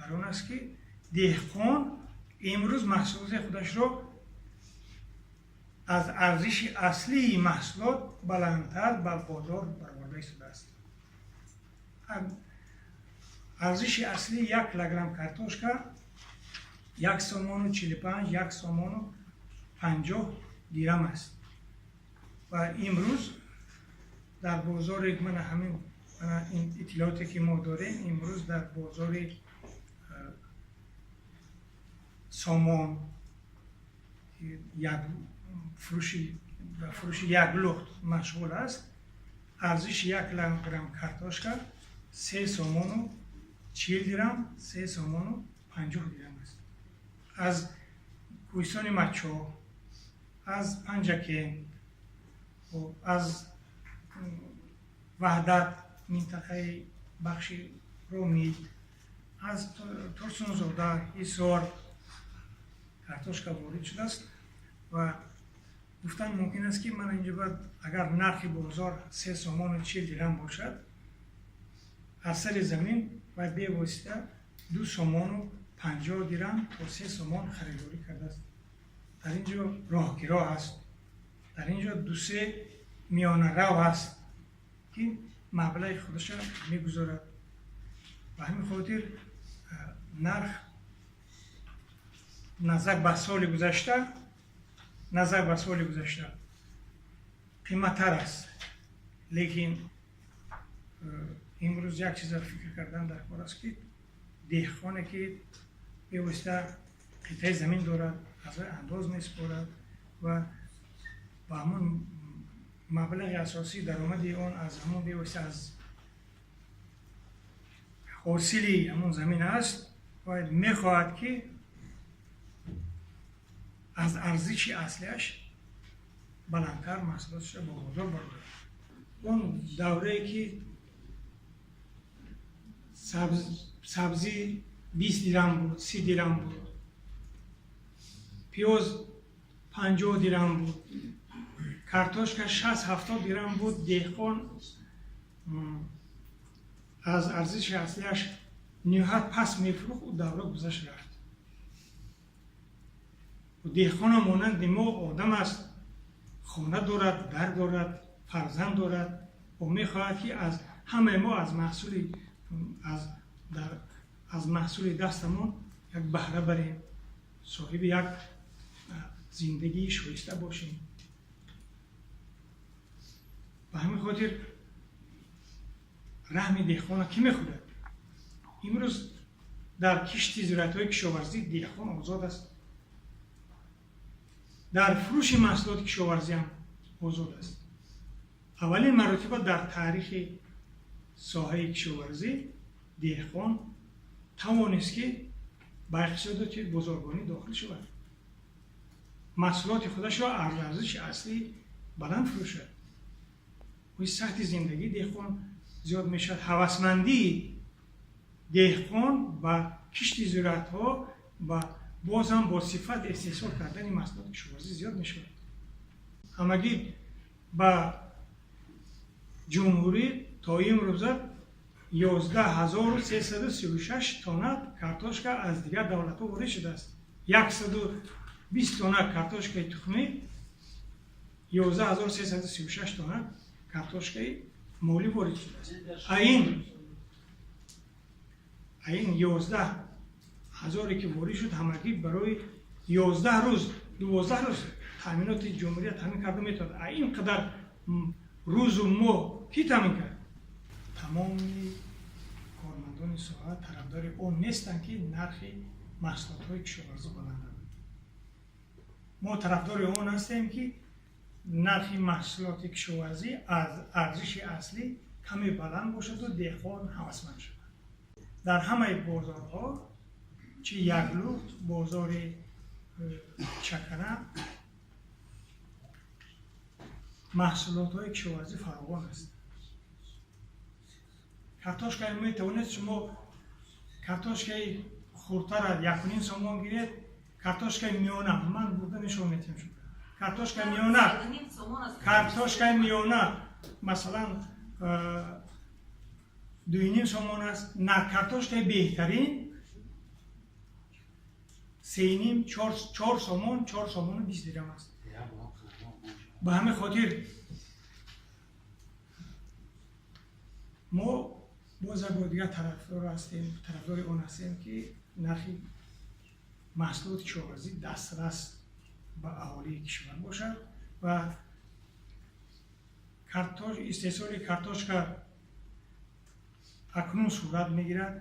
Дар он аст, ки деҳқон имрӯз маҳсулоти худашро аз арзиши аслии маҳсулот баландтар ба бозор бароварда истодааст. Арзиши аслии 1 килограмм картошка 1 сомону 45, 1 сомону 50 дирам аст ва имрӯз дар бозори, мана ҳамин ин иттилооте, ки мо дорем, имрӯз дар бозори сомон як фурӯши як лухт машғул аст, арзиши 1 килограмм картошка 3 сомону 40 дирам, 3 сомону 50 дирам аст. Аз кӯҳистони Мачо, аз Панҷакент, аз Ваҳдат, минтақаи бахши Ромит, аз Турсунзода, Ҳисор картошка ворид шудааст ва гуфтан мумкин аст, ки ман инҷо баъд агар нархи бозор 3 сомону 40 дирам бошад, аз сари замин ва бевосита 2 сомону 50 дирам то 3 сомон харидорӣ кардааст. Дар ин ҷо роҳгиро аст, дар ин ҷо дусе миёнарав аст, ки маблағи худашро мегузорад. Ба ҳамин хотир нарх назар ба соли гузашта қиматтар аст, лекин имрӯз як чизро фикр кардан дар кор аст, ки деҳқоне, ки бевосита қитъаи замин дорад, аз вай андоз месупорад ва ба ҳамон маблағи асосии даромади он аз ҳамон бевосита аз ҳосили ҳамон замин аст ва мехоҳад, ки аз арзиши аслиаш баландтар маҳсулоташро ба бозор барорад. Он даврае, ки сабзӣ 20 дирам буд, 30 дирам буд, пиёз 50 дирам буд, картошка 60-70 дирам буд, деҳқон аз арзиши аслиаш ниҳоят паст мефурӯхт, ӯ давра гузашт, рафт. Деҳқонам монанди мо одам аст, хона дорад, дар дорад, фарзанд дорад. Ӯ мехоҳад, ки аз ҳамаи мо аз маҳсули дастамон як баҳра барем, соҳиби як зиндагии шоиста бошем. Ба ҳамин хотир раҳми деҳқона кӣ мехӯрад? Имрӯз дар кишти зироатҳои кишоварзӣ деҳқон озод аст, дар фурӯши маҳсулоти кишоварзиам озод аст. Аввалин маротиба дар таърихи соҳаи кишоварзӣ деҳқон тавонист, ки ба иқтисодоти бозоргонӣ дохил шавад, маҳсулоти худашро аз арзиши аслӣ баланд фурӯшад. Сатҳи зиндагии деҳқон зиёд мешавад, ҳавасмандии деҳқон ба кишти зироатҳо ва боз ҳам бо сифат истеҳсол кардани маҳсулоти кишоварзӣ зиёд мешавад. Ҳамагӣ ба ҷумҳурӣ то имрӯза 11 336 тонна картошка аз дигар давлатҳо ворид шудааст. 120 тонна картошкаи тухмӣ, 11 336 тонна картошкаи молӣ ворид шудааст. А ин 11 ҳазоре, ки ворид шуд, ҳамагӣ барои 11 рӯз, 12 рӯз таъминоти ҷумҳурия таъмин карда метавонад. А ин қадар рӯзу моҳ кӣ таъмин кард? Тамоми кормандони соҳа тарафдори он нестанд, ки нархи маҳсулотҳои кишоварзӣ баланд равад. Мо тарафдори он ҳастем, ки нархи маҳсулоти кишоварзӣ аз арзиши аслӣ каме баланд бошаду деҳқон ҳавасманд шавад. Дар ҳамаи бозорҳо, чи яклухт, бозори чакана, маҳсулотҳои кишоварзӣ фаровон аст. Картошкаи метавонед шумо картошкаи хурдтара 1,5 сомон гиред, картошкаи миёна, ман бурда нишон метиҳам шумо, картошкаи миёна, масалан, 2,5 сомон аст, на картошкаи беҳтарин. 3,5, 4 сомон, 4 сомону 20 дирам аст. Ба ҳамин хотир мо боз як бор дигар тарафдор ҳастем, тарафдори он ҳастем, ки нархи маҳсулоти кишоварзӣ дастрас ба аҳолии кишвар бошад ва истеҳсоли картошка акнун сурат мегирад.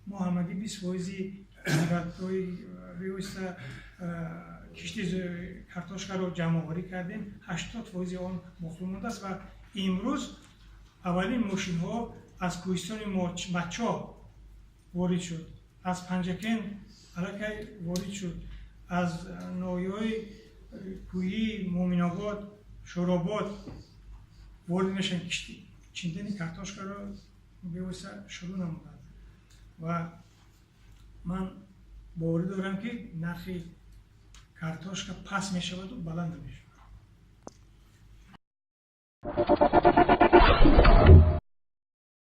Мо ҳамагӣ 20 фоизи зироатҳои бевосита кишти картошкаро ҷамъоварӣ кардем, 80 фоизи он боқӣ мондааст ва имрӯз аввалин мошинҳо аз кӯҳистони Мачоҳ ворид шуд, аз Панҷакент аллакай ворид шуд, аз ноҳияҳои кӯҳии Муъминобод, Шӯробод ворид мешаванд. Кишти чиндани картошкаро бевосита шурӯъ намуданд ва ман боварӣ дорам, ки нархи картошка паст мешаваду баланд намешавад.